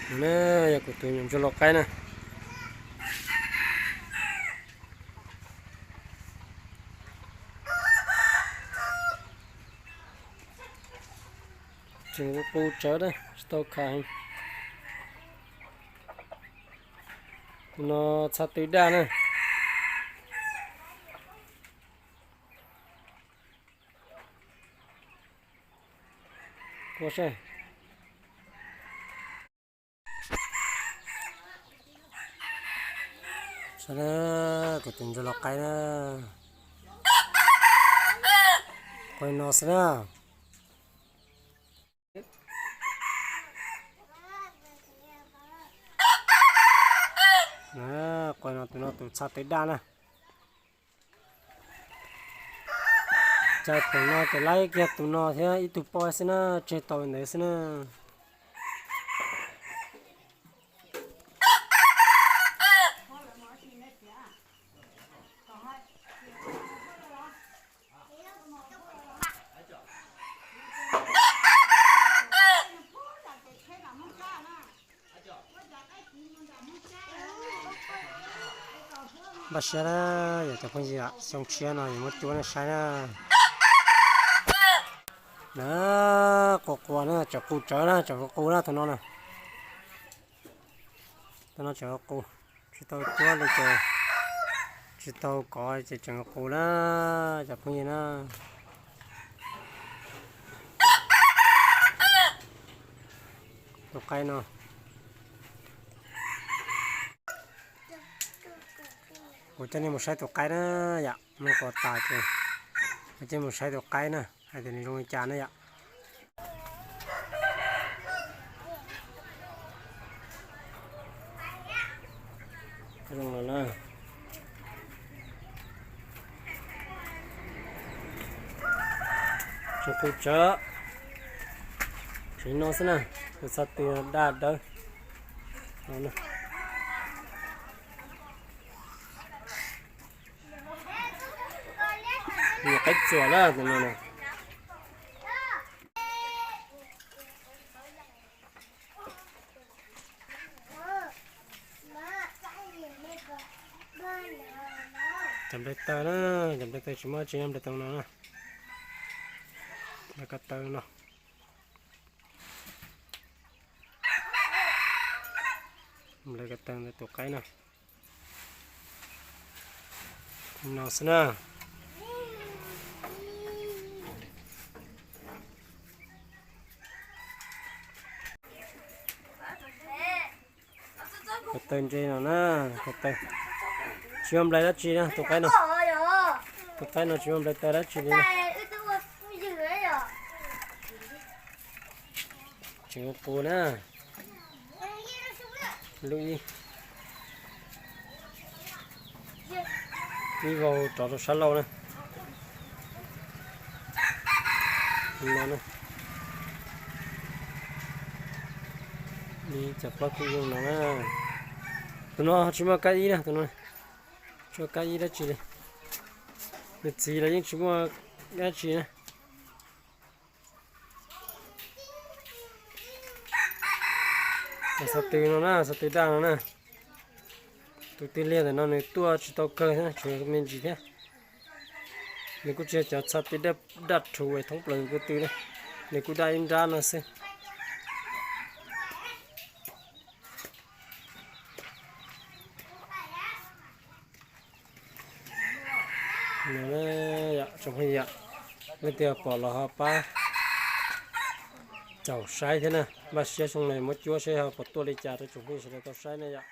No na, yog kuv tus nyuam ntsuag lau qaib na. Tseem qus tsawv na, tsis tau khav heev. Tus no txha tw daj na. Ua saib. Saib na, kuv tus ntsuag lau qaib na. Qua no xwb na. Qua no tus no tus txha tw daj na. Cais pem no ces laib kiag tus no thiab ib tug poj xwb na, tseg tau ntawd xwb na. Npaj siab na, yog cov phooj ywg, xyoo tshiab no yus muab cuab nej saib na. Na, qua qua na, tseem qus tsawv na, tseem qus na tus no na. Tus no tseem qus, tsis tau cuab li ces, tsis tau kov ces tseem qus na, cov phooj ywg na. Tus qaib no. Kuv coj nej mus saib tus qaib na yom, mus qos tas ces kuv coj mus saib tus qaib na, hais tias nws zoo li cas na yom. Zoo no na. Tseem qus tsawv, tseem no xwb na, tus txha tw daj dawb. Nyuam qaib txuas na tus no na. Cov nplai taw na, cov nplai taw tsis muaj tsi, nplai taw no na. Nplai ko taw no. Nplai ko taw ntawd tus qaib no. No xwb na. Ko taw ntse no na, ko taw tsis muaj nplai dab tsi na, tus qaib no. Tus qaib no tsis muaj nplai taw dab tsi li na. Tseem qus na. Lub ib, ib vau rov rau sab laug na. No na. Ib cov plaub kub zoo no na. Tus no tsis muaj kab ib na, tus no tsis muaj kab ib dab tsi li. Nws txiv los yeej tsis muaj dab tsi na. Xav tw no na, xav tw daj no na. Tus tw liag ntawm no nws tuaj tsis tau kawg thiab, tseem me ntsis thiab. Nws kuj tsis yog cov txha tw daj rhuv thoob plaws nws kuj tw na, nws kuj daj ib nrab no xwb. Tsoom phooj ywg, leej twg pom los ho pab caum saib thiab na. Npaj siab xyoo no muab cuab saib ho puas tuaj li cas rau tsoom phooj ywg sawv daws tau saib na yom.